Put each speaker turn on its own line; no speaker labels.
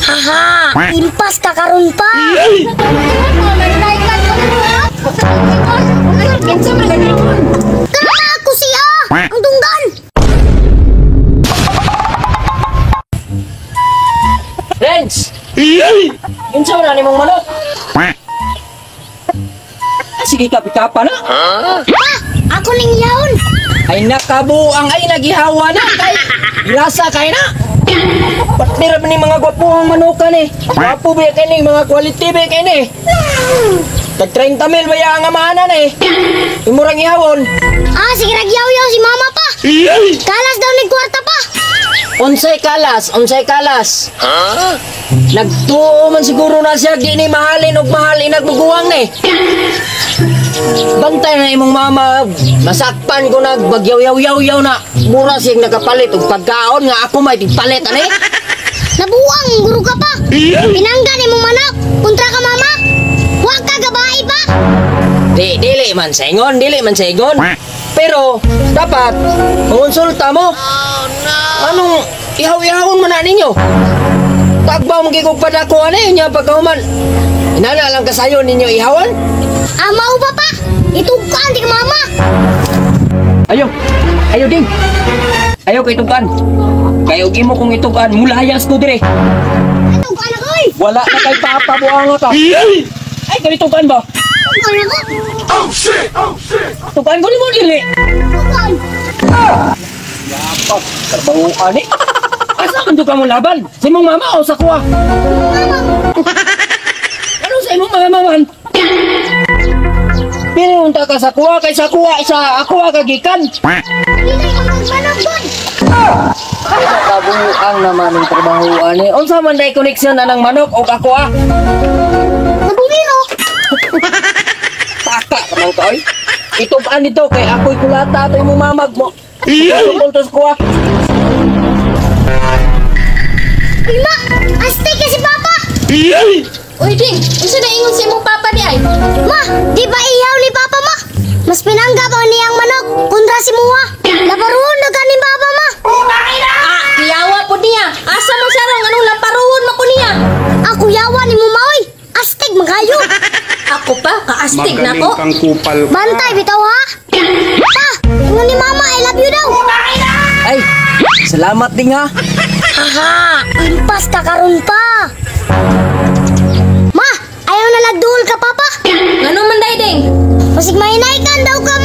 Haha, impas ka karon pa. Kana ako siya, ang dunggan.
Renz! Unsa man nimong manok? Ah, sige ka, pikapa na.
Pa, ako ning yaon.
Ay nakabuang ay nagihawa na kay grasa kay na. Patira man ni mga gwapuhang manukan eh. Gwapo ba kay ni mga quality ba kay ni. Tag 30 mil ba ya ang amahanan eh. Imurang ihawon.
Ah, sige nagyaw-yaw si mama pa. Kalas daw ni kwarta pa.
Unsay kalas, unsay kalas. Nagtuo man siguro na siya di ni mahalin og mahal inagbuguwang ni. Bantay na imong mama, masakpan ko nag bagyaw-yaw-yaw na. Mura siyang nakapalit og pagkaon nga ako may tigpalit ani.
Nabuang guru ka pa. Pinangga ni mong manok. Kontra ka mama. Wa ka gabae pa.
Di dili man saingon, dili man saingon. Pero dapat mangonsulta mo. Anong ihaw-ihawon man na ninyo? Tagbaw mo kog padako ani nya pagkahuman. Inana lang kasayon ninyo ihawan?
Ah, mao ba pa? Itugkaan di ka mama.
Ayo. Ayo ding. Ayo kay tugan. Kay og imo kong itugan, mulayas ko dire.
Itugkaan ako oy.
Wala na kay papa buanga ka. Ay kay tugan ba?
Itugkaan ako.
Tugan ko nimo dili.
Itugkaan.
Yapak, trabaho ani. Asa man ka mo laban? Sa imong mama o sa kuwa?
Mama.
Ano sa imong mama man? Pili unta ka sa kuwa kay sa kuwa sa ako ka gikan.
Dili ka magmanok dun.
Kabuang naman ang trabaho ani. Unsa man day koneksyon anang manok og ako ah?
Nabungin oh.
Taka ka man ka oy. Itub-an dito kay ako'y kulata ato imong mamag mo. Tungkol to sa kuwa.
Uy ma, astig ka si papa.
Uy, Ding, unsa na ingon sa imong papa di ay?
Ma, di ba ihaw ni papa ma? Mas pinangga pa niyang manok kontra si Muha. Labaruon na ganin papa ma.
Ah, kiyawa po niya. Asa man siya rong anong lamparuhon man ko niya?
Ako yawa ni mo maoy. Astig magayo.
Ako pa, kaastig na
Magaling
ko.
kang kupal ka.
Bantay bitaw ha. Pa, ingon ni mama I love you daw.
Ay, salamat ding ha.
Haha, impas ka karon pa. Ma, ayaw na lagduol ka papa.
Ngano man day, Ding?
Basig mahinay kan daw ka